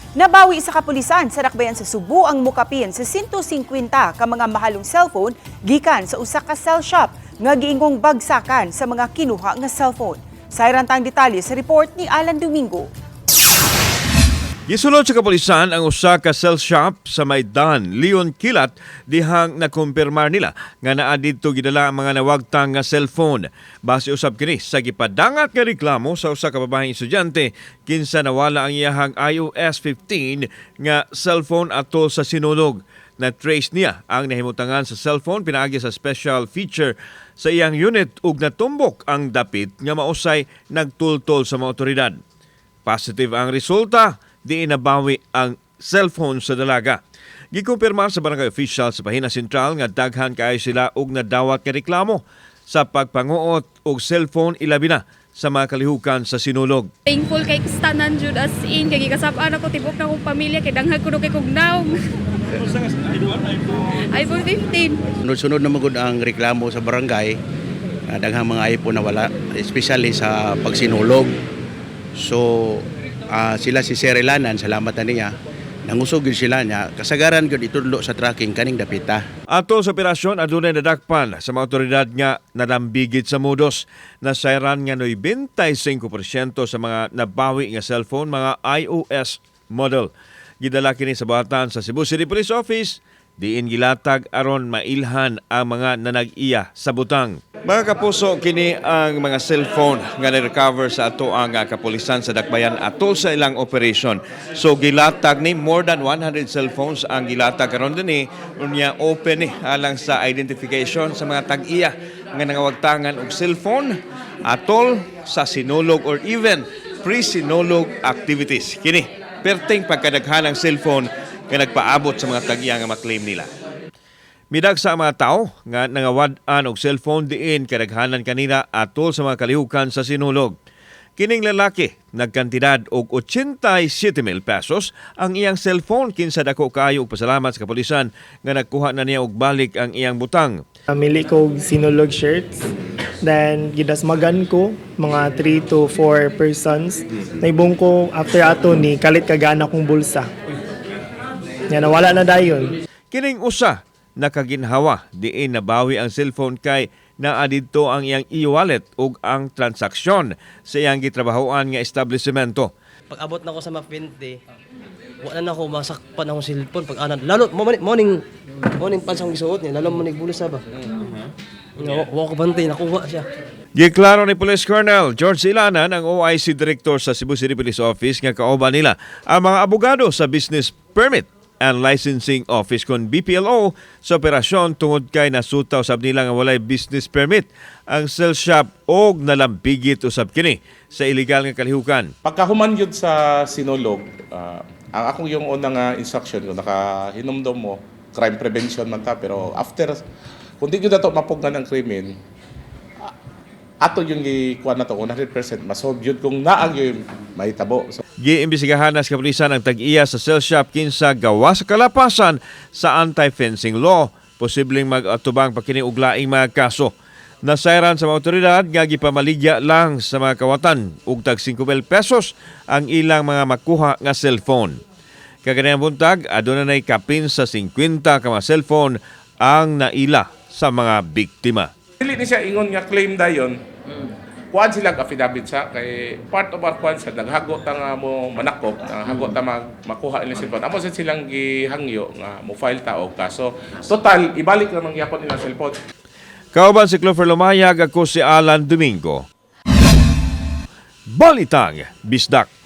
Nabawi sa kapulisan sa Dakbayan sa Sugbo ang mukapin sa 150 ka mga mahalong cellphone gikan sa usa ka cell shop nga giingong bagsakan sa mga kinuha nga cellphone. Sayran tang detalye sa report ni Alan Domingo. Gisulod sa kapulisan ang usa ka cell shop sa Maidan, Leon Kilat, dihang nakumpirmar nila nga naa didto gidala ang mga nawagtang nga cellphone. Base usab kini sa gipadangat nga reklamo sa usa ka babaeng estudyante kinsa nawala ang iyahang iOS 15 nga cellphone atol sa Sinulog. Na-trace niya ang nahimutangan sa cellphone pinaagi sa special feature sa iyang unit ug natumbok ang dapit nga mausay nagtultol sa mga otoridad. Positive ang resulta, di nabawi ang cellphone sa dalaga. Gikumpirma sa barangay official sa Pahina Sentral nga daghan kaayo sila og nadawat nga reklamo sa pagpanguot og cellphone, ilabi na sa mga kalihukan sa Sinulog. Thankful kay tanan jud, as in kay gikasab-an ako tibok na akong pamilya kay danghag kuno kay kog nawong. iPhone 15. Sunod-sunod na magud ang reklamo sa barangay, daghang mga iPhone na wala, especially sa pagsinulog. So, sila si Sir Ilanan, salamat na niya, nangusog yun sila niya, kasagaran gyud itudlo sa tracking kaning dapita. Atol sa operasyon, adunay nadakpan sa mga otoridad nga nalambigit sa modus. Nasayran nga 95% sa mga nabawi nga cellphone mga iOS model. Gidala kini sa buhatan sa Cebu City Police Office, diin gilatag aron mailhan ang mga nanag-iya sa butang. Mga kapuso, kini ang mga cellphone nga na-recover sa ato ang kapulisan sa Dakbayan atol sa ilang operation. So gilatag ni more than 100 cellphones ang gilatag karon dinhi, unya open ni alang sa identification sa mga tag-iya nga nangawagtangan og cellphone atol sa Sinulog or even pre-Sinulog activities. Kini perting pagkadaghan ng cellphone nga nagpaabot sa mga tag-iya nga maklaim nila. Midag sa mga tao nga nangawad-an og cellphone diin kadaghanan kanila atol sa mga kalihukan sa Sinulog. Kining lalaki nagkantidad og 87,000 pesos ang iyang cellphone, kinsa dako kaayo og pasalamat sa kapulisan nga nagkuha na niya og balik ang iyang butang. Mili ko og Sinulog shirts. Then, gidasmagan ko, mga 3 to 4 persons. Naibong ko, after ato ni, kalit kagana kong bulsa. Yan, nawala na dayon. Kining usa nakaginhawa diin nabawi ang cellphone kay naa didto ang iyang e-wallet ug ang transaksyon sa iyang gitrabahoan nga establishmento. Pag abot na ko sa Mapinte, wala na ako masakpan akong cellphone pag anan. Lalo mo morning morning pa sa akong gisuot niya, lalo mo nigbulos ba. Nga wa ko bantay, nakuha siya. Giklaro ni Police Colonel George Ilanan, ang OIC Director sa Cebu City Police Office, nga kauban nila ang mga abogado sa Business Permit and Licensing Office kon BPLO sa operasyon tungod kay nasutaw sab nila nga walay business permit ang cell shop og nalambigit usab kini sa illegal nga kalihukan. Pagkahuman yun sa Sinulog, ang akong yung unang instruction ko, nakahinumdom mo, crime prevention man ta, pero after, kung di yun nato mapugnan ang krimen, ato yung gikuha na to, 100% masolve yun kung naang yung mahitabo. So, Giimbestigahan na sa kapulisan ang tag-iya sa cell shop kinsa gawa sa kalapasan sa anti-fencing law. Posibleng mag-atubang pa kini og laing mga kaso. Nasayran sa mga otoridad nga gipamaligya lang sa mga kawatan og tag 5,000 pesos ang ilang mga makuha nga cellphone. Kaganihang buntag, aduna nay kapin sa 50 ka mga cellphone ang naila sa mga biktima. Dili ni siya ingon nga claim dayon. Kuan sila ang affidavit sa kay part of our kuan sa naghago ta nga mo manakop, naghago ta makuha ilang cellphone. Amo sad silang gihangyo nga mo file ta og kaso. Total ibalik ra man gyapon ilang cellphone. Kauban si Clover Lumayag, ako si Alan Domingo. Balitang Bisdak.